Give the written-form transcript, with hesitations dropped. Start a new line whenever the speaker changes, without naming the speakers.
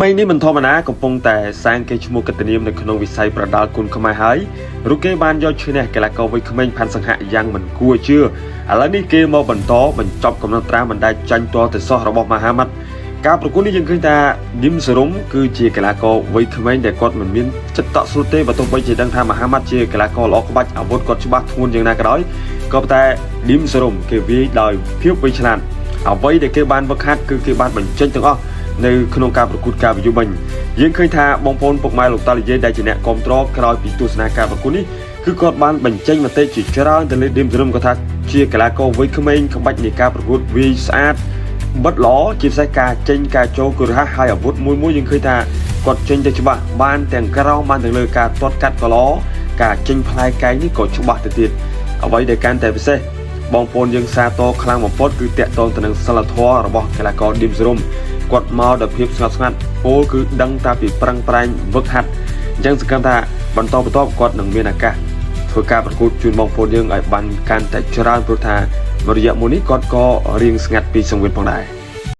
មីនេះមិនធម្មតាកំពុងតែសាងកេរ្តិ៍ឈ្មោះកិត្តិនាមនៅក្នុងវិស័យប្រដាល់គុនខ្មែរហើយរូបគេបានយកឈ្នះកីឡាករវ័យក្មេងផាន់សង្ហៈយ៉ាងមិនគួរជឿឥឡូវនេះគេមកបន្តបញ្ចប់កំណត់ត្រាមិនដែលចាញ់ទាល់តែសោះរបស់មហាម៉ាត់ការប្រកួតនេះយើងឃើញថាឌីមសរុំគឺជាកីឡាករវ័យក្មេងដែលគាត់មិនមានចិត្តតក់ស្លុតទេបើទោះបីជាដឹងថាមហាម៉ាត់ជាកីឡាករល្អក្បាច់អាវុធគាត់ច្បាស់ធ្ងន់យ៉ាងណាក៏ដោយក៏ប៉ុន្តែឌីមសរុំគេវាយដោយភាពវៃឆ្លាតអ្វីដែលគេបានវឹកហាត់គឺគេបានបញ្ចេញទាំងអស់នៅក្នុងការប្រកួតការប្រយុទ្ធវិញយើងឃើញថាបងប្អូនពុកម៉ែលោកតាលីយេដែលជាអ្នកគ្រប់គ្រងក្រោយពីទស្សនាការប្រកួតនេះគឺគាត់បានបញ្ចេញមតិជាច្រើនទៅលើឌីមសរុំគាត់ថាជាកីឡាករវ័យក្មេងក្បាច់នៃការប្រកួតវាយស្អាតបិទល្អជាពិសេសការចេញការចូលគឺរហ័សហើយអាវុធមួយមួយយើងឃើញថាគាត់ចេញទៅច្បាស់បានទាំងក្រោមបានទាំងលើការទាត់កាត់ក៏ល្អការចេញផ្លែកែងនេះក៏ច្បាស់ទៅទៀតអ្វីដែលកាន់តែពិសេសបងប្អូនយើងសាទរខ្លាំងបំផុតគឺតាក់ទងទៅនឹងសិលធម៌របស់កីឡាករឌីមសរុំគាត់មកដោយភាពស្ងប់ស្ងាត់ពោលគឺដឹងតែពីប្រឹងប្រែងវឹកហាត់អញ្ចឹងសង្ឃឹមថាបន្តបន្ទាប់គាត់នឹងមានឱកាសធ្វើការប្រកួតជូនបងប្អូនយើងឲ្យបានកាន់តែច្រើនព្រោះថារយៈមួយនេះគាត់ក៏រៀងស្ងាត់ពីសង្វៀនផងដែរ។